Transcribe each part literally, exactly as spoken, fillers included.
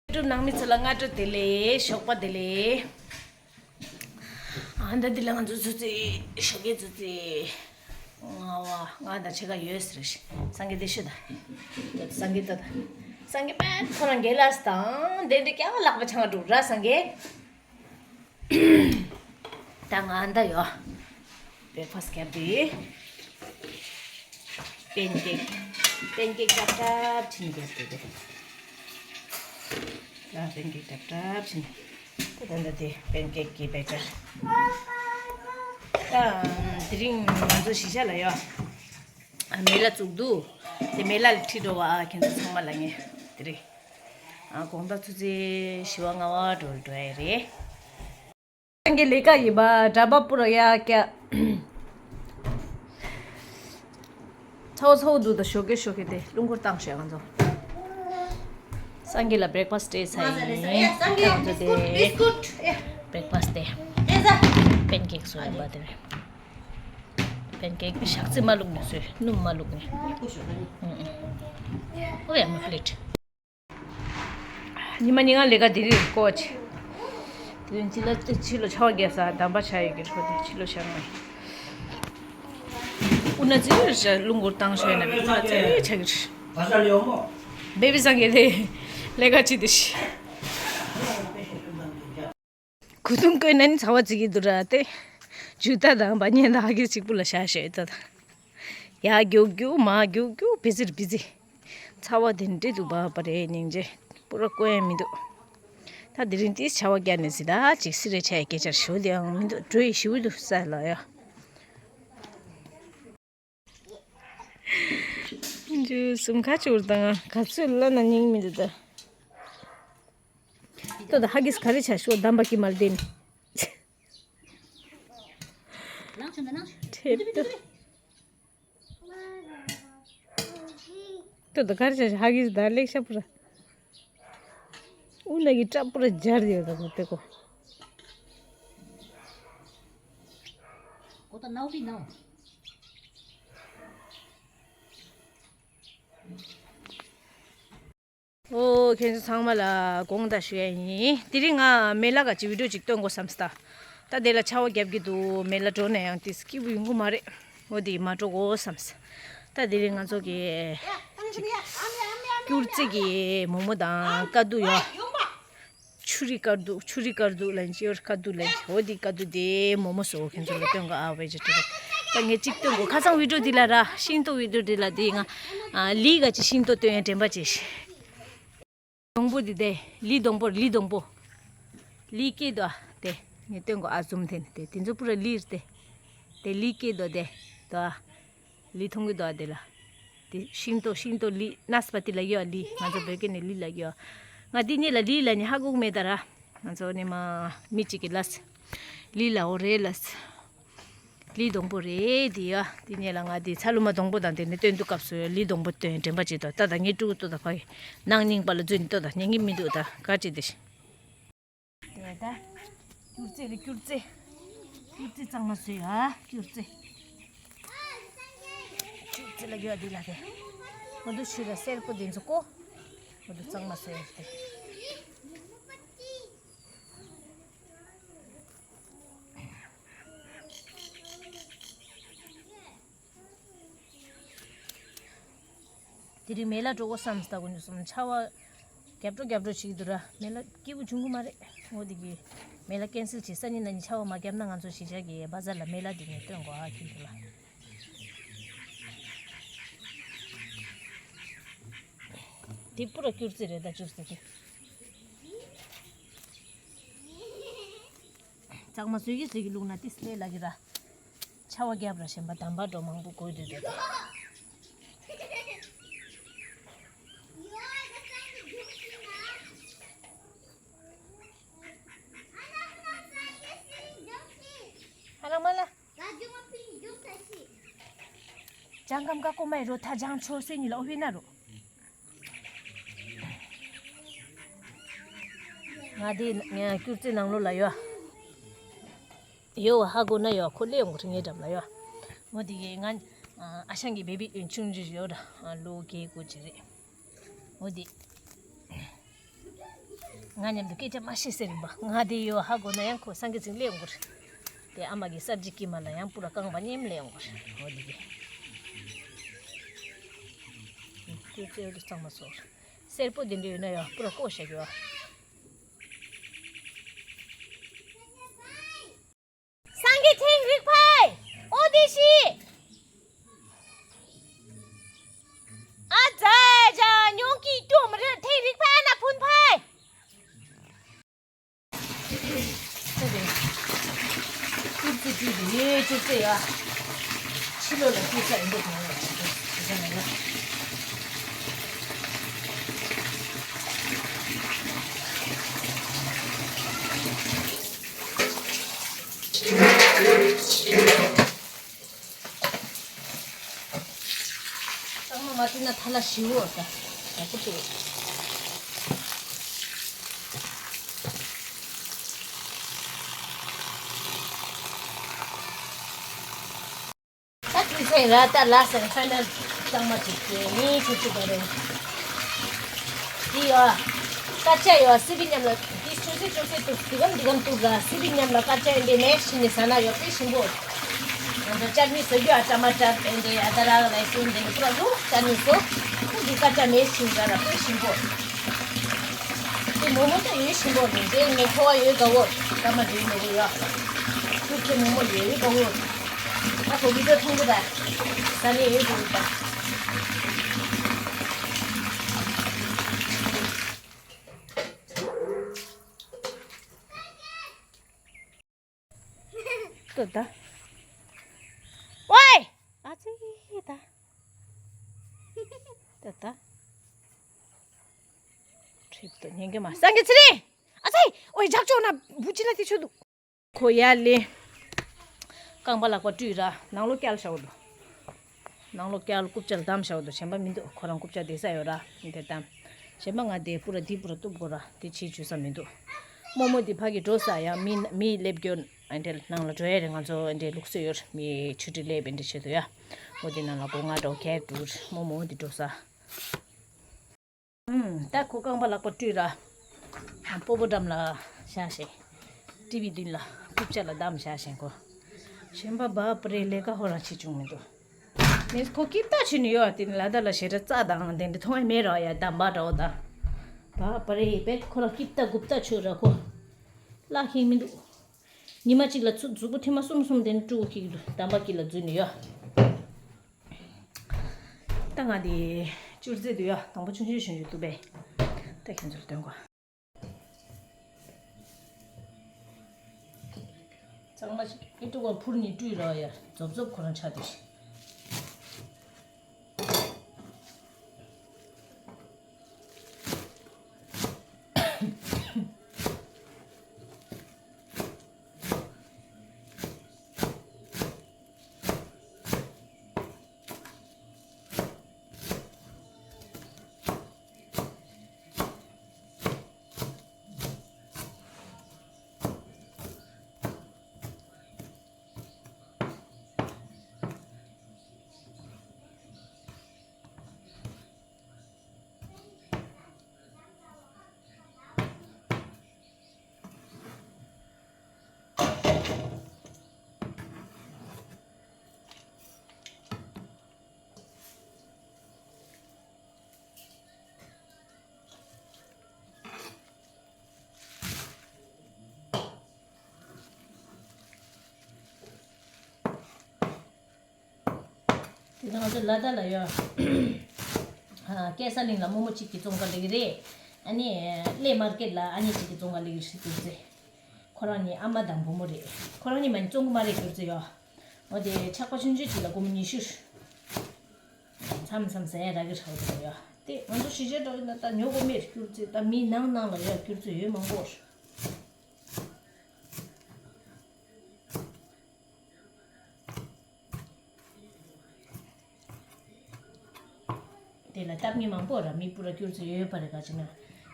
ཡུ་ཊུབ་ནང་མི་ཚོ་ལ་སྔ་དྲོ་བདེ་ལེགས། ཞོགས་པ་བདེ་ལེགས། ཨ་ད་འདི་ལ་ང་ཚོ་ཚུར་ཚུར་ཞོགས་ཀས་ཚུར་ཚུར། ང་བ་ང་དང་ཕྱེད་ཀ་ཡོད་ཟེར། སངས་རྒྱས་བདེ་ཤོད་ད། སངས་རྒྱས་ད་ད། སངས་རྒྱས་པད་ཁོ་རང་རྒྱལ་ལ་སྟང་དེ་འདྲ་ཀྱང་ལག་པ་འཆང་འགྲོ་ར་སངས་རྒྱས། ད་ང་འདི་ཡོད། བྷེག་ཕ་སི་བརྒྱབ་དེ། པན་ཀེག་པན་ཀེག་ཀྲབ་ཀྲབ་ཕྱིན་བརྒྱབ་དེ་དེ། ད་པན་ཀེག་ཀྲབ་ཀྲབ་ཕྱིན། ད་ད་འདི་དེ་པན་ཀེག་གི་བྷེ་ཊར། ད་དེ་རིང་ང་ཚོ་གཞིས་ཆགས་ལ་ཡོད། ཨ་མེ་ལ་བཙུགས་འདུག་དེ་མེ་ལ་ལ་ཁྲིད་འགྲོ་བ་ཁྱེད་ཚོ་ཚང་མ་ལ་ངས་དེ་རེད། ཨ་དགོང་དག་ཆུ་ཚོད་བཞི་པ་ལྔ་པ་འགྲོ་འགྲོ་ཡ་རེད། སངས་རྒྱས་ལས་ཀ་ཡིན་པ་གྲྭ་པ་པུ་ར་ཡ་ཀྱ། ཚའོ་ཚའོ་འདུག་ད་ཞོགས་ཀས་ཞོགས་ཀས་དེ་རླུང་འཁོར་བཏང་ཤོག་ང་ཚོ། སངས་རྒྱས་ལ་བྷེག་ཕ་སི་ཊི་སྤྲད་ཚར་ཡིན། ད་ང་ཚོ་དེ་བྷེག་ཕ་སི་ཊི་དེ་པན་ཀེག་བཟོས་ཡིན་པ་དེ་རེད། པན་ཀེག་ཞག་རྩི་མ་བླུགས་ནས་བཟོས། སྣུམ་མ་བླུགས་ནས། ཨུ་ཨུ། ཨོ་ཡ་མི་པི་ལེཊ། ཉི་མ་ཉིན་གང་ལས་ཀ་དེ་རིགས་སྐོར་ཆེ། དེ་རིང་ཕྱི་ལ་ཕྱི་ལ་ཆར་པ་བརྒྱབ་ས་འདམ་པ་ཆགས་ཡོད་ཀྱི་འགྲོ་དེ་ཕྱི་ལ་བཞག་མེད། ཨུ་ན་ཙི་ར་རླུང་འཁོར་བཏང་ཤོད་ན་ཨུ་ན་ཙི་ཆགས་ཀྱི་རེད། བེ་བི་སངས་རྒྱས་དེ་ལས་ཀ་བྱེད་དེ་ཤི། གུ་དུང་བསྐོན་ན་ནི་ཚ་བ་བརྩི་གི་འདུག་ར་སྟེ། ཇུ་ཏ་དང་བ་ཉན་དང་ཧ་གི་གཅིག་པུ་ལ་བཞག་ཤོད་ད་ད། ཡ་རྒྱུག་རྒྱུག་མ་རྒྱུག་རྒྱུག་བི་ཛི་རེད་བི་ཛི། ཚ་བ་དེ་འདྲ་འདུག་བ་བ་རེད་སྙིང་རྗེ། པུ་ར་བསྐོན་ཡ་མི་འདུག་ད་དེ་རིང་ཏིས་ཆར་པ་བརྒྱབ་ནས་ཟི་ད་ཅིག་སི་རེ་ཆ་ཡ་སྐད་ཆར་ཞོ་དེའང་མི་འདུག་འགྲོ་ཡི་ཞུ་འདུག་ས་ལ་ཡ། འཇུ་གསུམ་ཁ་བྱུར་དང་ག་ཚོད་ལ་ན་སྙིང་མི་འདུག་ད། ཏོ་ད་ཧ་གིས་ག་རེ་བྱ་ཤོག་འདམ་པ་ཀི་མལ་དེ་ནི། ཁྲེབ་ཏུ། ཏོ་ད་ག་རེ་བྱ་ཤོག་ཧ་གིས་ད་ལེགས་ཤ་པུ་ར། ཨུ་ན་གི་ཏྲ་པུ་ར་སྦྱར་ཡོད་ད་ཁོ་ཏེ་ཁོ། ཨོ་ཁྱེད་ཚོ་ཚང་མ་ལ་དགོངས་དག་ཞུ་ཡ་ཡིན། དེ་རིང་ང་མེ་ལ་ག་ཅི་བི་ཌིའོ་ཅིག་སྟོན་དགོས་བསམ་སྟ། ད་དེ་ལ་ཆར་པ་བརྒྱབ་ཀྱི་འདུག་མེ་ལ་འགྲོ་ན་ཡང་དེ་སྐྱིད་པོ་ཡོང་གི་མ་རེད། འོ་དེ་མ་འགྲོ་དགོས་བསམ་སྟ། ད་དེ་རིང་ང་ཚོ་གི་ཅིག་སྐྱུར་རྩི་གི་མོག་མོག་དང་དཀའ་སྡུག་ཡོད། ཆུ་རིགས་དཀར་སྡུག་ཆུ་རིགས་དཀར་སྡུག་ལ་ཡིན་ཅིག་དཀར་སྡུག་ལ་ཡིན་ཅིག་འོ་དེ་དཀར་སྡུག་དེ་མོག་མོག་བཟོ་ཁྱེད་ཚོ་ལ་སྟོན་ག་ཨ་བའི་ཅི་ཏི་རེད། ད་ངས་གཅིག་སྟོན་གོ་ཁ་སང་བི་ཌིའོ་འདི་ལ་ར་ཤིང་ཏོག་བི་ཌིའོ་འདི་ལ་དེ་ང་ལི་ག་ཅི་ཤིང་ཏོག་སྟོན་ཡ་དྲན་པ་ཅི་ཤི། སྡོང་པོ་འདི་དེ་ལི་སྡོང་པོ་ལི་སྡོང་པོ། ལི་སྐྱེས་དོ་དེ་ངས་སྟོན་གོ་ཨ་ཛུམ་དེ་ནི་དེ་དེ་ཚོ་པུ་ར་ལི་རེད་དེ། དེ་ལི་སྐྱེས་དོ་དེ་དོ། ལི་མཐོང་གི་འདུག་ཨ་དེ་ལ། དེ་ཤིང་ཏོག་ཤིང་ཏོག་ལི་ནཱས་པ་ཏི་ལ་ཡོད་ལི་ང་ཚོ་བོད་སྐད་ནས་ལི་ལ་ཡོད། ང་འདི་གཉིས་ལ་ལི་ལ་ནི་ཧ་གོ་གི་མེད་ད་ར། ང་ཚོ་ནི་མ་མི་གཅིག་གི་ལས། ལི་ལ་འོ་རེད་ལས། ལི་སྡོང་པོ་རེད་དེ་ཡ། དེ་གཉིས་ལ་ང་དེ་ཚ་ལུ་མ་སྡོང་པོ་དང་དེ་ནི་སྟོན་དུས་སྐབས་སུ་ལི་སྡོང་པོ་སྟོན་དྲན་པ་བྱེད་དོ་ད་ད་ངའི་ཕྲུ་གུ་ཏོ་ད་ཕ་གི་ནང་རྙིང་པ་ལ་འཛུལ་ནི་ཏོ་ད་ཉན་གི་མི་འདུག་ད་ག་ཅི་དེ་ཤི། དེ་ད། སྐྱུར་རྩི་རེད་སྐྱུར་རྩི། སྐྱུར་རྩི་གཙང་མ་བཟོས་ཨ་སྐྱུར་རྩི། སྐྱུར་རྩི་ལ་ཡོད་དེ་ལ་དེ། ང་ཚོ་ཆུ་ལ་སེར་པོ་དེ་ཚོ་ཀོ། ང་ཚོ་གཙང་མ་བཟོས་ཡོད་དེ། དེ་རིང་མེ་ལ་འགྲོ་དགོས་བསམ་སྟ་དགོས་འདུག་སོང་ཆར་པ་རྒྱབ་འགྲོ་རྒྱབ་འགྲོ་བྱེད་ཀྱི་འདུག་ར་མེ་ལ་སྐྱིད་པོ་བྱུང་གི་མ་རེད། འོ་དེ་གི་མེ་ལ་ཀན་སེལ་བྱེད་སང་ཉིན་གནངས་ཉིན་ཆར་པ་མ་རྒྱབ་ན་ང་ཚོ་གཞིས་ཆགས་ཀྱི་བ་ཛར་ལ་མེ་ལ་དེ་ངས་སྟོན་དགོས་ཨ་ཁྱེད་ཚོ་ལ། དེ་པུ་ར་སྐྱུར་རྩི་རེད་ད་སྐྱུར་རྩི་དེ། གཙང་མ་བཟོས་ཀྱི་བཟོས་ཀྱི་བླུགས་ན་ཏིས་ལས་ལ་གི་ར། ཆར་པ་རྒྱབ་ར་ཞེན་པ་དམ་པ་འགྲོ་མང་པོ་དགོས་འདུག་འདུག་ཧ་ལ་མ་ལ། ལྗང་ཁམ་ཀ་ཀོ་མའི་རོ་ཐ་ལྗང་ཆོ་སེ་ཉི་ལ་ཨོ་ཧི་ན་རོ། ང་དེ་སྐྱུར་རྩི་ནང་ལོགས་ལ་ཡོད། ཡོད་བ་ཧ་གོ་ན་ཡོད་ཁོ་ལས་ཡོང་གི་རེད་ངའི་འགྲམ་ལ་ཡོད། འོ་དེ་གས་ང་ཨ་ཞང་གི་བེ་བི་ཆུང་ཆུང་ཡོད་ར་ལོ་བརྒྱད་དགུ་ཅིག་རེད། འོ་དེ། ང་མཉམ་དུ་སྐད་ཆ་མ་བཤད་ཟེར་རིམ་པ་ང་དེ་ཡོད་ཧ་གོ་ན་ཡང་ཁོ་སངས་རྒྱས་ཚིག་ལས་ཡོང་གི་རེད། དེ་ཨ་མ་གི་གསར་བརྗེ་ཀྱི་མ་ལ་ཡང་པུ་ར་རྐང་པ་མཉམ་ལས་ཡོང་གི་རེད། འོ་དེ་གི། ཁྱོད་ཚེ་འདི་གཙང་མ་སོར། སེར་པོ་དེ་འདྲ་ཡོད་ན་ཡང་པུ་ར་བཀོག་བཞག་གི་ཡོད། སངས་རྒྱས་ཐེངས་རིག་ཕའི། ཨོ་དེ་ཤི། ཨ་ཙའི་ཇ་ཉོང་གི་ཀྱོ་མི་རེད་ཐེངས་རིག་ཕའི་ན་ཕུན་ཕའི། ཅུ་ཙི་ཅུ་ཙི་ཡོད་ཅུ་ཙི་ཡ། ཕྱི་ལོགས་ལ་ཅུ་ཙི་ཡིན་འདུག་ག་ལ་ཅུ་ཙི་ཟེར་ན་ཡ། གཙང་མ་མ་བཏུས་ན་ཐ་ལ་ཞིའོ་ད། ད་ཀུ་ཏུ། ད་དུས་ཚོད་ར་ད་ལ་ཟེར་ཁ་ན་གཙང་མ་ཅིག་དེ་ནི་ཆུ་ཆུ་ག་རེ། འདི་ཡོ། དཀར་ཆ་ཡོ་སི་པི་མཉམ་ལ་འདི་ཆུ་སི་ཆུ་སི་ཏུ་འདི་གམ་འདི་གམ་ཏུ་ར་སི་པི་མཉམ་ལ་དཀར་ཆ་ཡིན་པའི་མེ་ཤི་ནི་ཟ་ན་ཡོ་དཔེ་ཞིམ་པོ། ང་ཚོ་ཅར་མི་བཟོ་རྒྱུ་ཨ་ཏྲ་མ་ཏྲ་དེ་འདྲའི་ཨ་ཏ་ར་ལ་སི་འདི་འདྲ་ལུག་ཅར་མི་བཟོ། འདི་དཀར་ཆ་མེ་ཤི་ཟ་ན་དཔེ་ཞིམ་པོ། འདི་མོ་མོ་ད་ཡོད་ཞིམ་པོ་ནི་འདི་ངས་ཁོ་བ་ཡོད་ག་བོ་ཀ་མ་འདི་མོ་གོ་ཡོ། ཁུ་ཁེ་མོ་མོ་ཡོད་ཡོད་ག་བོ། ད་གོ་གི་ད་ཐུང་གི་ད། ས་ནས་ཡོད་གོ་གི་ད། ལྟོས་ད། ཝའི། ཨ་ཙི་ད། ལྟོས་ད། ཁྲིད་དུ་ཉན་གི་མ་སངས་རྒྱས་ཚེ་རིང་། ཨ་ཙི། ཨོའི་ཇག་ཅོག་ན་བུ་ཅི་ལ་དེ་ཆུ་འདུག་ཁོ་ཡ་ལེ། རྐང་པ་ལག་པ་བཀྲུས་ར་ནང་ལོགས་བསྐྱལ་བཞག་འདུག་ནང་ལོགས་བསྐྱལ་རྐུབ་ཅག་བསྡམས་བཞག་འདུག་གཞན་པ་མི་འདུག་ཁོ་རང་རྐུབ་ཅག་བསྡད་ས་ཡོད་ར་འདིར་བསྡམས། གཞན་པ་ང་དེ་པུ་ར་འདི་པུ་ར་གཏུབ་དགོས་ར་དེ་བྱེད་བཅུག་ས་མི་འདུག་རྨོ་མོ་འདི་ཕ་གི་འགྲོ་ས་ཡ་མི་མི་སླེབས་རྒྱུ་ཨ་འདྲེ་ནང་ལ་འགྲོ་ཡ་རེད། ང་ཚོ་ཨ་འདྲེ་ལུགས་སྲོལ་ཡོད་ར་མི་ཆུ་ཏི་སླེབས་ཨ་འདྲེ་བྱེད་དུ་ཡ། འོ་དེ་ནང་ལ་སྒོ་ང་འགྲོ་ཁྱེར་འགྲོ་ར་རྨོ་མོ་འདི་འགྲོ་ས། ཨུམ། ད་ཁོ་རྐང་པ་ལག་པ་བཀྲུས་ར། ཨ་སྤོ་བོ་འགྲམ་ལ་བཞག་བཞག་ཊི་ཝི་མདུན་ལ་རྐུབ་ཅག་ལ་བསྡམས་བཞག་བཞག་ཁོ། གཞན་པ་བ་པ་རེ་ལས་ཀ་ཧོ་རང་བྱེད་བཅུག་མི་འདུག་མིས་ཁོ་སྐྱིད་ཐག་ཆོད་ནི་ཡོད་དེ་ནི་ལ་ད་ལ་ཞེ་དྲག་རྩྭ་དང་དེ་འདྲ་མཐོང་ཡ་མེད་ར་ཡ་འདམ་པ་འདྲ་བོ་དང་། བ་པ་རེ་ཡི་པས་ཁོ་རང་སྐྱིད་ཐག་རྐུབ་ཐག་ཆོད་ར་ཁོ། བརླག་ཤེས་མི་འདུག་ཉི་མ་གཅིག་ལ་ཚུ་གཟུགས་པོ་ཐེངས་མ་གསུམ་གསུམ་དེ་ནི་བཀྲུ་དགོས་ཀྱི་འདུག་འདམ་པ་དཀྱིལ་ལ་འཛུལ་ནི་ཡོད། ད་ང་དེ་བཅུར་རྩེ་དུ་ཡ་དང་པོ་ཆུང་ཆུང་ཆུང་ཆུང་འདུག་པས། ད་ཁྱེད་ཚོར་སྟོན་གོ། གཙང་མ་ཞིག་ཨེ་ཏུ་བ་ཕུར་ནི་བཀྲུས་ར་ཡ་རྫོབ་རྫོབ་ཁོ་རང་ཆགས་དེ་ཞིག་དེ་ང་ཚོ་ལ་དྭགས་ལ་ཡོད། ཨ་སྐལ་བཟང་གླིང་ལ་རྨོ་མོ་གཅིག་གིས་བཙོང་ག་སླེབས་ཀྱི་རེད། ཨ་ནི་གླེ་མར་ཀེཊ་ལ་ཨ་ནེ་གཅིག་གིས་བཙོང་ག་སླེབས་ཀྱི་རེད་ཟེར་གྱི་རེད། ཁོ་རང་གཉིས་ཨ་མ་དང་བུ་མོ་རེད། ཁོ་རང་གཉིས་མ་ནི་བཙོང་གི་མ་རེད་གྱུར་ཚེ་ཡོད། འོ་དེ་ཆག་པ་ཆུང་ཆུང་ཅིག་ལ་སྒོར་མོ་ཉི་ཤུ། མཚམས་མཚམས་ཟ་ཡ་རག་གི་ཧྲ་འདུག་ཡ། དེ་ང་ཚོ་གཞིས་བྱེས་འདྲ་བོ་ཡིན་ན་ད་ཉོ་དགོས་མེད་སྐྱུར་རྩི་ད་མི་ནང་ནང་ལ་ཡ་སྐྱུར་རྩི་ཡོད་མང་པོ། དེ་ལ་སྟབས་ཉེས་མང་པོ་ར་མི་སྤུ་ར་སྐྱུར་རྩི་ཡོད་པ་རེད་ག་ཅི་ན།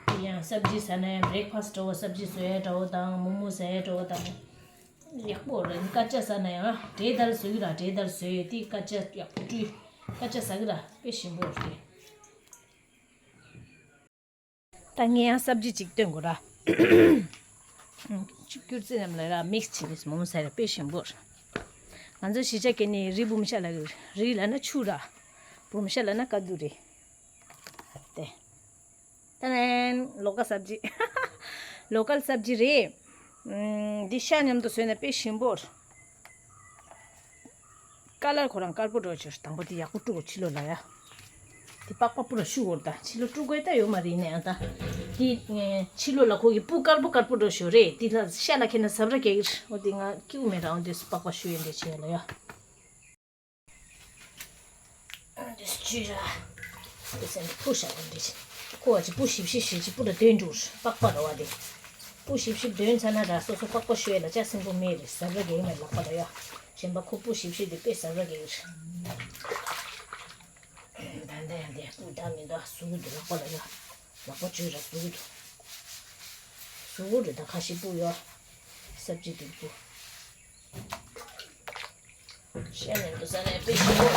དེ་ཡང་སབ་ཇི་ཟ་ན་ཡང་བྷི་རེག་ཕ་སི་འདྲ་བོ་སབ་ཇི་བཟོ་ཡ་འདྲ་བོ་དང་མོག་མོག་ཟ་ཡ་འདྲ་བོ་དང་། ཡག་པོ་རེད། དཀར་ཆ་ཟ་ན་ཡང་འབྲས་དལ་བཟོ་གི་ར། འབྲས་དལ་བཟོས་ཡོད་དེ་དཀར་ཆ་ཡག་པོ་བཀྲུས། དཀར་ཆ་ཟ་གི་ར་དཔེ་ཞིམ་པོ་རེད། ད་ངས་ཡང་སབ་ཇི་ཅིག་སྟོན་དགོས་ར། སྐྱུར་རྩི་རྣམས་ལ་ར་མིག་སི་བྱས་ནས་མོག་མོག་ཟ་ར་དཔེ་ཞིམ་པོ་རེད། ང་ཚོ་གཞིས་ཆགས་ཀྱི་ནི་རི་བུམ་ཤ་ལ་རི་ལ་ན་ཆུ་ར། བུམ་ཤ་ལ་ན་ཀ་དུ་རེད། དེ། ཏན་ཏན། ལོ་ཀལ་སབ་ཇི། ལོ་ཀལ་སབ་ཇི་རེད། ཨམ། འདི་ཤ་མཉམ་དུ་བཟོས་ན་དཔེ་ཞིམ་པོ་རེད། ཀ་ལར་ཁོ་རང་དཀར་པོ་འགྲོ་ཕྱིར་དང་པོ་དེ་ཡག་པོ་བཀྲུ་དགོས་ཕྱི་ལོགས་ལ་ཡ། དེ་པགས་པ་པུ་ར་བཤུ་དགོས་རེད་ད། ཕྱི་ལོགས་བཀྲུ་དགོས་ད་ཡོད་མ་རེད་ནའང་ད། དེ་ཕྱི་ལོགས་ལ་ཁོ་གི་སྤུ་དཀར་པོ་དཀར་པོ་འགྲོ་ཞོ་རེད། དེ་ལ་ཤ་ལ་ཁེ་ན་ཟབ་ར་གེ་གིར་འོ་དེ་ང་ཀིའུ་མེད་ར་འོ་དེ་པགས་པ་བཤུ་ཡོད་འདྲ་བྱེད་ཡ་ལ་ཡ། འདི་བཅུ་ར། འདི་སེམས་ཕུ་ཤ་གོ་འདི་ཁོ་བ་ཅི་སྤུ་ཞིབ་ཞིབ་ཞིབ་ཅི་སྤུ་ར་དོན་འགྲུར་པགས་པ་ར་བ་དེ། སྤུ་ཞིབ་ཞིབ་དོན་ཚ་ན་ར་སོ་སོ་པགས་པ་ཤོད་ལ་ཅག་སེམས་པོ་མེད་རེད། ཟབ་ར་གེ་མེད་ལག་པ་ལ་ཡ། གཞན་པ་ཁོ་སྤུ་ཞིབ་ཞིབ་དེ་དཔེ་ཟབ་ར་གེ་རེད། ད་ལྟ་ཡང་དེ་སྤུ་ད་མི་འདུག་ཟུག་གི་འདུག་ལག་པ་ལ་ཡ། ལག་པ་བཅུ་ར་ཟུག་གི་འདུག་ཟུག་གི་རེད་ད་ཁ་ཤས་སྤུ་ཡ། སབ་ཇི་དེ་སྤུ། ཤ་ནས་འདུག་ས་ནས་དཔེ་ཞིམ་པོ་ཡོད།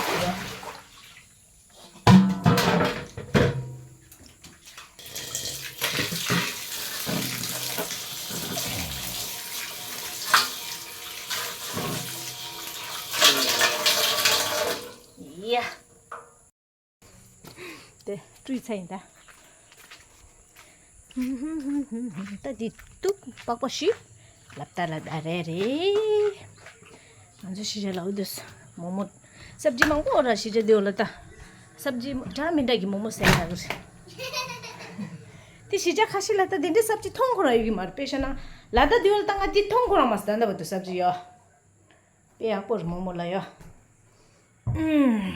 ཡ། དེ་བཀྲུས་ཚར་ཡིན་ད། ད་དེ་ཏུག་པགས་པ་ཞིག་ལབ་ད་ལ་ད་རེ་རེ། ང་ཚོ་གཞིས་ཆགས་ལ་འོ་དུས་མོག་མོག་སབ་ཇི་མང་པོ་ར་གཞིས་ཆགས་དེ་འོ་ལ་ད། སབ་ཇི་འདྲ་མི་འདྲ་གི་མོག་མོག་ཟས་ཡག་གི་རེད། དེ་གཞིས་ཆགས་ཁ་ཤས་ལ་ད་དེ་འདྲའི་སབ་ཇི་མཐོང་ཁོ་ར་ཡོད་ཀྱི་མ་རེད། དཔེ་བཞག་ན་ལ་ད་དེ་འོ་ལ་ད་ང་དེ་མཐོང་ཁོ་ར་མ་ཟ་ད་ད་བར་དུ་སབ་ཇི་ཡོད། དཔེ་ཡག་པོ་རེད་མོག་མོག་ལ་ཡོད། ཨུམ།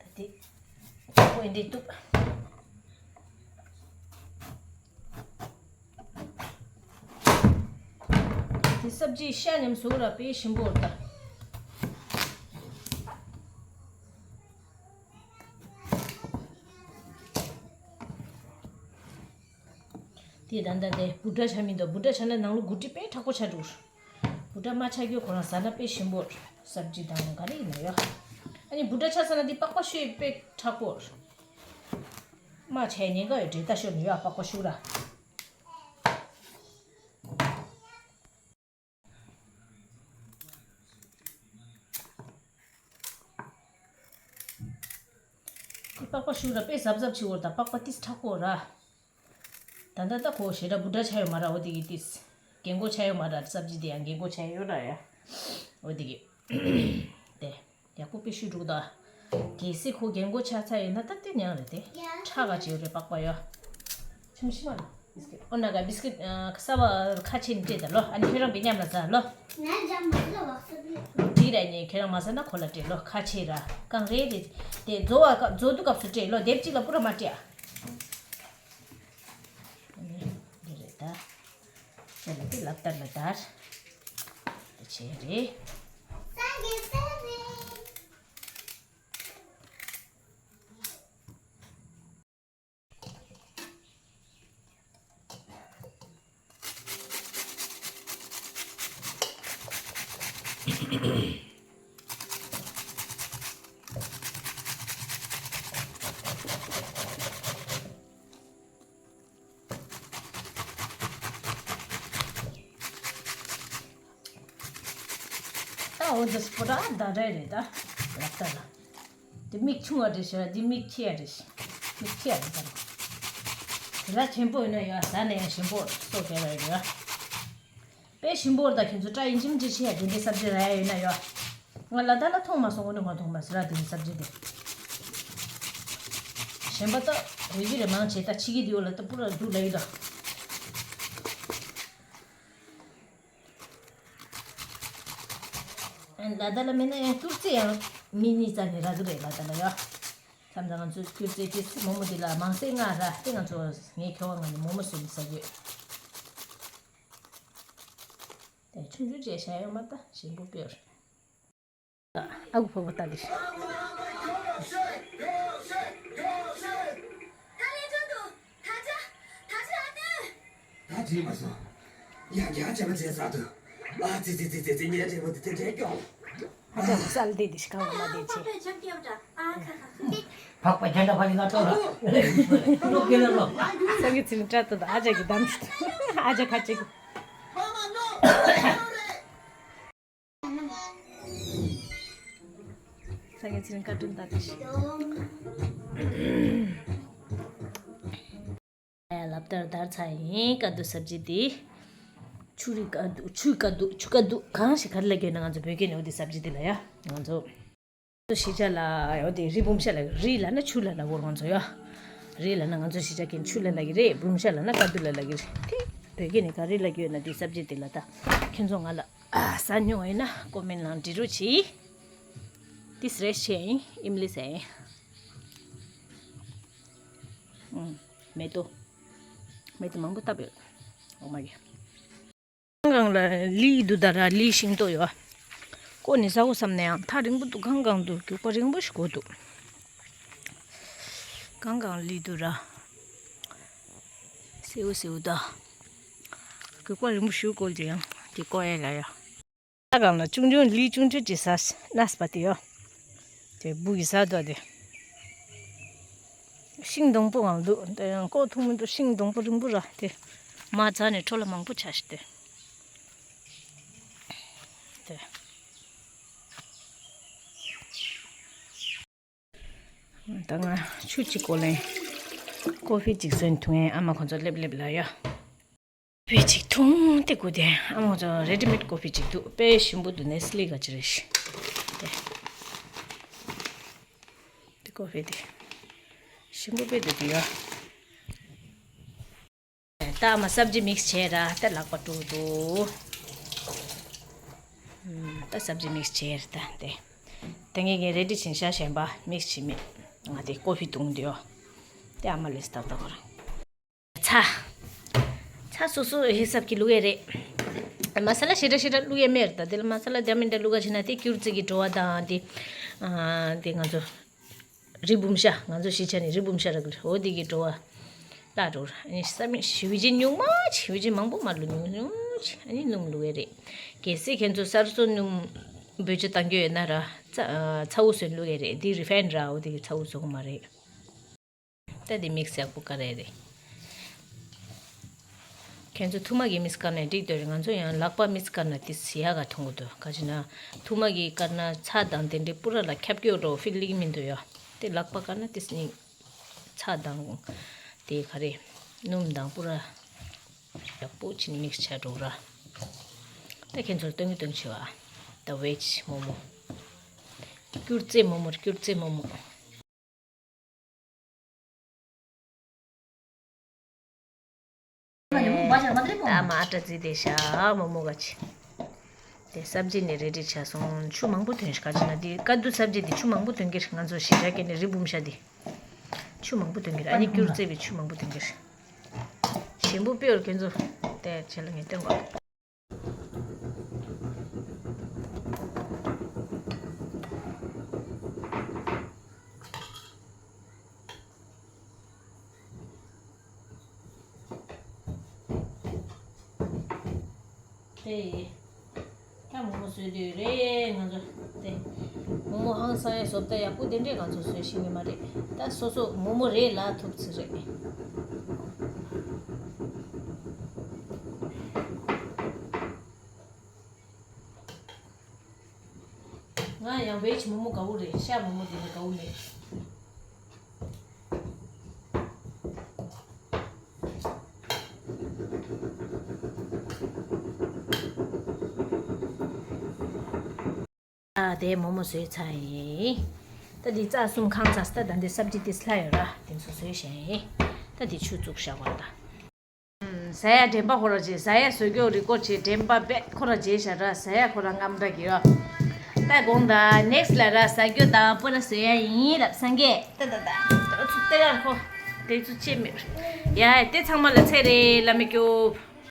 ད་དེ་ཁོ་འདི་གཏུབ། དེ་སབ་ཇི་ཤ་མཉམ་བཟོ་ར་དཔེ་ཞིམ་པོ་རེད་ད། དེ་ད་ལྟ་དེ་བུ་ཊ་ཆ་མི་འདུག་བུ་ཊ་ཆ་ན་ནང་ལོ་གུ་ཊི་དཔེ་མཁྲེགས་པོ་ཆགས་འགྲོ། བུ་ཊ་མ་ཆགས་རྒྱུ་ཁོ་རང་ཟ་ན་དཔེ་ཞིམ་པོ་རེད། སབ་ཇི་དང་ག་རེ་ཡིན་ན་ཡོད། ཨ་ནི་བུ་ཊ་ཆགས་ས་ན་འདི་པགས་པ་བཤུས་དཔེ་མཁྲེགས་པོ་རེད། མ་ཆགས་ཉེན་ཁ་ཡོད་འདྲེ་ད་ཤོར་ནས་ཡོད་པགས་པ་བཤུ་ར། འདི་པགས་པ་བཤུ་ར་དཔེ་གཟབ་གཟབ་བྱེད་འོ་ད་པགས་པ་ཏིས་མཁྲེགས་པོ་ར། ད་ལྟ་ད་ཁོ་ཞེ་དྲག་བུ་ཊ་ཆ་ཡོད་མ་ར་འོ་དེ་གི་ཏིས། རྒན་གོག་ཆ་ཡོད་མ་ར་སབ་ཇི་དེ་ཡང་རྒན་གོག་ཆ་ཡོད་ར་ཡ། འོ་དེ་གི། དེ། ཡག་པོ་དཔེ་བཤུས་འདུག་ད། གལ་སྲིད་ཁོ་རྒན་གོག་ཆགས་ཚར་ཡོད་ན་ད་ལྟ་ཉག་རེད་དེ། ཁྲག་ག་བྱེད་རེད་པགས་པ་ཡོ། ཆུམ་ཤི་མ་ལ། ཨོ་ན་ག་བིས་ཀིཊ་ཨ། གསར་པ་ཁ་ཕྱེ་ནས་སྤྲད་ད་ལོ། ཨ་ནི་ཁྱེད་རང་པའི་མཉམ་ལ་ཟ་ལོ། ང་འཇམ་མ་ལ་བག་སོ་བི། འགྲིག་ར་ནི་ཁྱེད་རང་མ་ཟ་ན་ཁོ་ལ་སྤྲད་ལོ། ཁ་ཕྱེ་ར་གང་རེད་དེ། དེ་རྫོ་བ་སྐབས་རྫོ་དུ་སྐབས་སུ་སྤྲད་ལོ། དེབ་གཅིག་ལ་པུ་ར་མ་སྤྲད་ཨ། འདི་རེད་ད། ཁྱེད་ལ་དེ་ལབ་སྟར་ལ་དར། དེ་བྱས་རེད། ད་འོ་འདི་སྤུ་ར་ད་རེ་རེད་ད། ལབ་ད་ལ། འདི་མིག་ཆུང་བ་རེད་ཤག་འདི་མིག་ཆེ་བ་རེད་ཤག་མིག་ཆེ་བ་རེད་ད། དེ་ལ་ཆེན་པོ་ཡིན་ན་ཡོད་ཟ་ནས་ཡང་ཞིམ་པོ་སོ་གས་ར་ཡོད། དཔེ་ཞིམ་པོ་རེད་ད། ཁྱེད་ཚོ་ཏྲ་ཡིན་ཅིམ་ཅི་ཤེས་ཡ་དེ་འདྲའི་སབ་ཇི་ར་ཡ་ཡོད་ན་ཡོད། ང་ལ་ད་ལ་མཐོང་མ་སོང་། འོ་ནི་ང་མཐོང་མ་ཟེར་ར་དེ་འདྲའི་སབ་ཇི་དེ། གཞན་པ་ད་རེ་གི་རེ་མང་ཆེ་ད་ཕྱི་གི་དེ་འོ་ལ་ད་པུ་ར་འདུག་ལ་ཡོད་ད། ལ་ད་ལ་མེད་ན་ཡང་སྐྱུར་རྩི་ཡང་མི་གཉིས་རྩ་ནས་རག་གི་རེད་ལ་ད་ལ་ཡ། མཚམས་མཚམས་ང་ཚོས་སྐྱུར་རྩི་དེ་མོག་མོག་དེ་ལ་མང་སེ་མངགས་ར་དེ་ང་ཚོ་ངའི་ཁྱོ་ག་ང་ནི་མོག་མོག་བཟོས་ནས་ཟ་རྒྱུ། དེ་ཆུང་ཆུང་བྱས་བྱས་ཡོང་མ་ད་ཞིམ་པོ་དཔེ་རེད། ཨ་ཁུ་ཕོ་བོ་ལྟ་དེ། ད་བྲིས་མ་སོང་། ཡང་བསྐྱར་བྱས་པ་བྱས་ས་དུ། ཨ་ཙི་ཙི་ཙི་ཙི་ཙི་ངའི་འབྲས་བུ་དེ་དེ་འདྲའི་སྐྱོ། ཨ་ཅག་གསལ་དེ་དེ་ཤི་ཁ་བ་མ་དེ་ཆེ། འཕགས་པ་སྤྱན་རས་གཟིགས་ལ་གཏོར་རོགས། ལོ་རྒན་ལ་ལོ། སངས་རྒྱས་ཚེ་རིང་སྐྲ་དོད་ཨ་ཅག་གི་གདམ་ཞིག་ཨ་ཅག་ཁ་ཅིག་སངས་རྒྱས་ཚེ་རིང་བཀའ་དྲིན་ད་དེ་ཞིག་ལབ་ལྟར་བརྡར་ཚར་ཡིན། དཀའ་སྡུག་ས་བཅད་དེ། ཆུ་རིགས་དཀའ་སྡུག་ཆུའི་དཀའ་སྡུག་ཆུ་དཀའ་སྡུག་གང་ཞིག་ག་རེ་ལབ་ཀྱི་ཡོད་ན་ང་ཚོ་བོད་སྐད་ནས་འོ་དེ་ས་བཅད་དེ་ལ་ཡ། ང་ཚོ་ཤི་ཆ་ལ་འོ་དེ་རི་བུམ་ཤ་ལ་རི་ལབ་ན་ཆུ་ལབ་ན་གོ་ང་ཚོ་ཡ། རི་ལབ་ན་ང་ཚོ་ཤི་ཆ་ཀན་ཆུ་ལབ་ལབ་ཀྱི་རེད། བུམ་ཤ་ལབ་ན་དཀའ་སྡུག་ལབ་ལབ་ཀྱི་རེད་དེ། བོད་སྐད་ནས་ག་རེ་ལབ་ཀྱི་ཡོད་ན་དེ་ས་བཅད་དེ་ལ་ད་ཁྱེད་ཚོ་ང་ལ་ཟ་མྱོང་བ་ཡིན་ན་ཀོ་མེན་ལ་འབྲི་རོགས་གྱིས། ཏིས་རེ་ཤེ་ཡིན་ཨིམ་ལི་སེ་ཡིན། མེ་ཏོག་མེ་ཏོག་མང་པོ་བཏབ་ཡོད། འོ་མ་གི། གང་གང་ལ་ལི་འདུག་ད་ར་ལི་ཤིང་ཏོག་ཡོད། ཀོ་ནི་ཟ་འོ་བསམ་ན་ཡང་ཐག་རིང་པོ་འདུག་གང་གང་འདུག་རྒྱུག་པ་རིང་པོ་ཞིག་འགོར་འདུག་གང་གང་ལི་འདུག་ར། སེའུ་སེའུ་ད། རྒྱུག་པ་རིང་པོ་ཞིག་འགོར་ཏེ་ཡང་དེ་ཀོ་ཨེ་ལ་ཡ། ས་སྒང་ལ་ཆུང་ཆུང་ལི་ཆུང་ཆུང་ཅིག་ཟ་གནས་པ་དེ་ཡོད། དེ་བུ་ཡིས་ཟ་འདུག་དེ། ཤིང་སྡོང་པོ་ངང་འདུག་དེ་ཡང་ཀོ་ཐུང་མི་འདུག་ཤིང་སྡོང་པོ་རིང་པོ་ར་དེ། མ་ཚ་ནས་འཕྲོ་ལ་མང་པོ་ཆགས་ཤི་དེ། དེ། ད་ང་ཆུ་གཅིག་གོ་ལེན། ཀོ་ཧྥི་གཅིག་བཟོས་འཐུང་ཡས་ཨ་མ་ཁོང་ཚོ་སླེབས་སླེབས་ལ་ཡ། ཀོ་ཧྥི་གཅིག་འཐུང་སྟེ་སྒུག་དེ་ཨ་མ་ཁོང་ཚོ་རེ་ཌི་མེད་ཀོ་ཧྥི་གཅིག་འདུག་དཔེ་ཞིམ་པོ་འདུག་ནེ་སི་ལི་ག་ཅི་རེད་ཤི། དེ་ཀོ་ཧྥི་དེ་ཞིམ་པོ་དཔེ་འདུག་དེ་ཡ། ད་ཨ་མ་སབ་ཇི་མིག་སི་བྱས་ར་ད་ལག་པ་དཀྲུག་འདུག་ད་སབ་ཇི་མིག་སི་བྱས་ར་ད་དེ། ད་ངས་ངས་རེ་ཌི་བྱིན་ཤག་གཞན་པ་མིག་སི་བྱེད་མེད། ང་དེ་ཀོ་ཧྥི་བཏུང་འདུག་དེ་ཨ་མ་ལས་ད་ད་གོ་ར། ཚྭ། ཚྭ་སོ་སོ་ཧི་སབ་ཀྱི་བླུག་ཡས་རེད། མ་ས་ལ་ཞེ་དྲག་ཞེ་དྲག་བླུག་ཡས་མེད་རེད་ད་དེ་ལ་མ་ས་ལ་འདྲ་མི་འདྲ་བླུག་ག་བྱེད་ན་དེ་སྐྱུར་རྩི་གི་བྲོ་བ་དང་དེ། དེ་ང་ཚོ། རི་བུམ་ཤ་ང་ཚོ་གཞིས་ཆགས་ནས་རི་བུམ་ཤ་རག་གི་རེད། འོ་དེ་གི་བྲོ་བ་བརླག་འགྲོ་ར། ཨ་ནི་ས་མིག་ཞི་བའི་ཅིན་ཉུང་མ་ཆེ་བའི་ཅིན་མང་པོ་མ་བླུག་ཉུང་ཉུང་ཆེ་ཨ་ནི་སྣུམ་བླུག་གི་རེད། གལ་སྲིད་ཁྱེད་ཚོ་གསར་བཟོ་སྣུམ་འབུལ་ཆ་བཏང་རྒྱུ་ཡོད་ན་ར་ཚ་ཚ་བོ་བཟོས་བླུག་གི་རེད། འདི་རི་ཕན་ར་འོ་དེ་གི་ཚ་བོ་བཟོ་གི་མ་རེད། ད་དེ་མིག་སི་ཡག་པོ་དཀར་རེད་རེད། ཁྱེད་ཚོ་ཐུར་མ་གི་མིག་སི་དཀར་ནས་འགྲིག་འདོད་རེད། ང་ཚོ་ཡང་ལག་པ་མིག་སི་དཀར་ན་དེ་ཡག་ག་མཐོང་གི་འདུག་ག་ཅི་ན་ཐུར་མ་གི་དཀར་ན་ཚྭ་དང་དེ་འདྲའི་པུ་ར་ལ་ཁྱབ་སྐྱོ་འགྲོ་ཕི་ལིང་མི་འདུག་ཡ། དེ་ལག་པ་དཀར་ན་དེ་སྙིང་ཚྭ་དང་དེ་ག་རེ་སྣུམ་དང་པུ་ར་ཡག་པོ་ཕྱིན་མིག་སི་ཆ་འགྲོ་ར། ད་ཁྱེད་ཚོར་སྟོན་གི་སྟོན་ཆེ་བ། ད་ཝེ་ཇི་མོ་མོ། སྐྱུར་རྩི་མོ་མོ་སྐྱུར་རྩི་མོ་མོ། ད་མ་ཨ་ཏྲ་རྩི་དེ་ཤ་མོ་མོ་ག་ཆི། དེ་སབ་ཇི་ནས་རེ་ཌི་ཆ་སོང་། ཆུ་མང་པོ་ཐོན་ཤ་ག་ཅི་ན་དེ་དཀའ་སྡུག་སབ་ཇི་དེ་ཆུ་མང་པོ་ཐོན་གི་རེད། ང་ཚོ་ཞེ་དྲག་གི་ནས་རི་བུམ་ཤ་དེ་ཆུ་མང་པོ་ཐོན་གི་རེད། ཨ་ནི་སྐྱུར་རྩི་བའི་ཆུ་མང་པོ་ཐོན་གི་རེད། ཞིམ་པོ་དཔེ་ཡོད་ཁྱེད་ཚོ། དེ་བྱས་ལ་ངས་སྟོན་གོ། དེ་ད་མོག་མོག་བཟོས་དུས་རེད་ང་ཚོ། དེ་མོག་མོག་ཧང་སང་ཡ་བཟོ་ལྟ་ཡག་པོ་དེ་འདྲས་ང་ཚོ་བཟོས་ཤེས་ཀྱི་མ་རེད། ད་སོ་སོ་མོག་མོག་རེད་ལ་ཐུབ་ཚོད་རེད། ང་ཡང་ཝེ་ཇི་མོག་མོག་དགའ་བོ་རེད། ཤ་མོག་མོག་དེ་འདྲ་དགའ་བོ་མེད། ཨ་དེ་མོག་མོག་བཟོས་ཚར་ཡིན། ད་འདི་རྩ་གསུམ་ཁང་ཚ་སི་ད་ད་འདི་སབ་ཇི་དེ་སླ་ཡོད་ར། དེ་ཚོ་བཟོས་བཞག་ཡིན། ད་འདི་ཆུ་བཙུགས་བཞག་པ་ད། ཟ་ཡ་དྲན་པ་ཁོ་ར་བྱེད། ཟ་ཡ་བཟོ་རྒྱུ་རི་ཀོར་བྱེད་དྲན་པ་བེད་ཁོ་ར་བྱེད་བཞག་ར། ཟ་ཡ་ཁོ་ར་རྔམ་འདྲ་གི་ཡོད། ད་དགོང་ད་ནེག་སི་ལ་ར་ཟ་རྒྱུ་དང་པུ་ར་བཟོ་ཡ་ཡིན་རབ་སངས་རྒྱས། ད་ད་ད་ད་ཚུ་ཏེ་ཡང་ཁོ་དེ་ཚུ་ཅེ་མེད། ཡ་དེ་ཚང་མ་ལ་ཚེ་རེ་བླ་མེད་སྐྱོབ།